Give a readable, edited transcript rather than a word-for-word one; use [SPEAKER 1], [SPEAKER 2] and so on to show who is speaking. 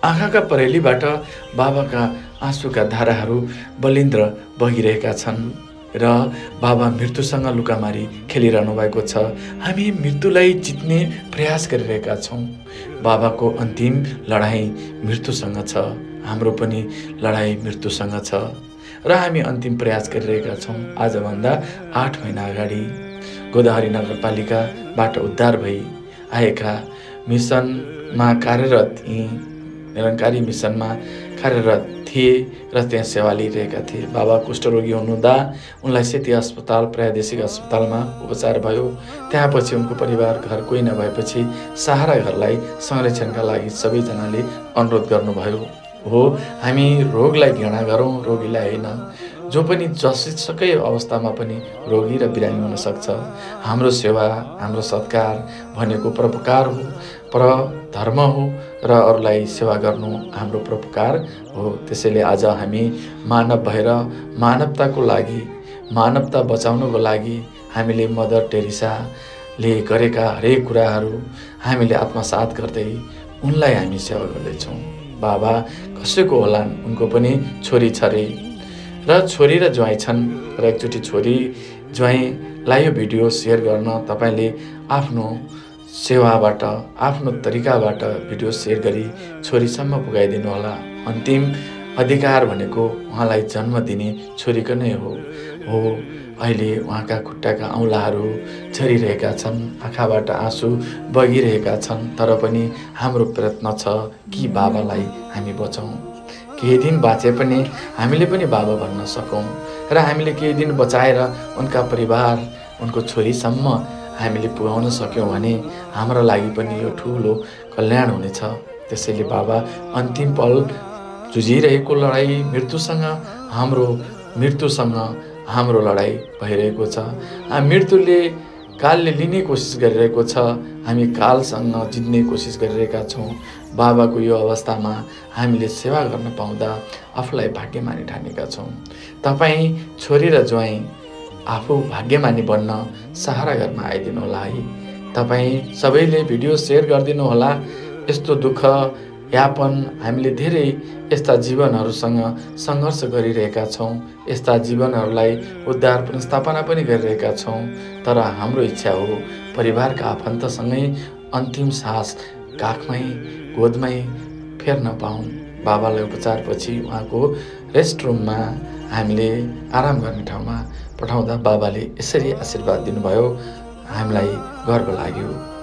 [SPEAKER 1] आँखाका परेलीबाट बाबाका आँसुका धाराहरू बलिन्द्र बगिरहेका छन् र बाबा मृत्युसँग लुकामारी खेलिरहनु भएको छ। हामी मृत्युलाई जित्ने प्रयास गरिरहेका छौँ। बाबाको अन्तिम लडाईँ मृत्युसँग छ, हाम्रो पनि लडाईँ मृत्युसँग छ र हामी अन्तिम प्रयास गरिरहेका छौँ। आजभन्दा 8 महिना अगाडि गोदावरी नगरपालिकाबाट उद्धार भई आएका मिसनमा कार्यरत निरङ्कारी मिसनमा कार्यरत थिए र त्यहाँ सेवा लिइरहेका थिए। बाबा कुष्ठरोगी हुनुहुँदा उनलाई सेती अस्पताल प्रादेशिक अस्पतालमा उपचार भयो। त्यहाँ पछि उनको परिवार घर कोही नभएपछि सहारा घरलाई संरक्षणका लागि सबैजनाले अनुरोध गर्नुभयो। हो, हामी रोगलाई घृणा गरौँ, रोगीलाई होइन। जो पनि जसुकै अवस्थामा पनि रोगी र बिरामी हुन सक्छ। हाम्रो सेवा, हाम्रो सत्कार भनेको परोपकार हो, परधर्म हो र अरूलाई सेवा गर्नु हाम्रो परोपकार हो। त्यसैले आज हामी मानव भएर मानवताको लागि, मानवता बचाउनको लागि हामीले मदर टेरेसाले गरेका हरेक कुराहरू हामीले आत्मसात गर्दै उनलाई हामी सेवा गर्दैछौँ। बाबा कसैको होलान्, उनको पनि छोरी छ रे र छोरी र ज्वाइँ छन् र एकचोटि छोरी ज्वाइँलाई यो भिडियो सेयर गर्न तपाईँले आफ्नो सेवाबाट, आफ्नो तरिकाबाट भिडियो सेयर गरी छोरीसम्म पुगाइदिनु होला। अन्तिम अधिकार भनेको उहाँलाई जन्म दिने छोरीको नै हो। अहिले उहाँका खुट्टाका औँलाहरू झरिरहेका छन्, आँखाबाट आँसु बगिरहेका छन्, तर पनि हाम्रो प्रयत्न छ कि बाबालाई हामी बचाउँ। केही दिन बाँचे पनि हामीले पनि बाबा भन्न सकौँ र हामीले केही दिन बचाएर उनका परिवार, उनको छोरीसम्म हामीले पुगाउन सक्यौँ भने हाम्रो लागि पनि यो ठुलो कल्याण हुनेछ। त्यसैले बाबा अन्तिम पल जुझिरहेको लडाईँ मृत्युसँग हाम्रो लडाईँ भइरहेको छ। मृत्युले कालले लिने कोसिस गरिरहेको छ, हामी कालसँग जित्ने कोसिस गरिरहेका छौँ। बाबाको यो अवस्थामा हामीले सेवा गर्न पाउँदा आफूलाई भाग्यमानी ठानेका छौँ। तपाईँ छोरी र ज्वाइँ आफू भाग्यमानी बन्न सहारा घरमा आइदिनु होला है। तपाईँ सबैले भिडियो सेयर गरिदिनु होला। यस्तो दुःख यापन हामीले धेरै यस्ता जीवनहरूसँग सङ्घर्ष गरिरहेका छौँ, यस्ता जीवनहरूलाई उद्धार पुनर्स्थापना पनि गरिरहेका छौँ। तर हाम्रो इच्छा हो परिवारका आफन्तसँगै अन्तिम सास काखमै गोदमै फेर्न पाउन्। बाबालाई उपचारपछि उहाँको रेस्ट रुममा हामीले आराम गर्ने ठाउँमा पठाउँदा बाबाले यसरी आशीर्वाद दिनुभयो, हामीलाई गर्व लाग्यो।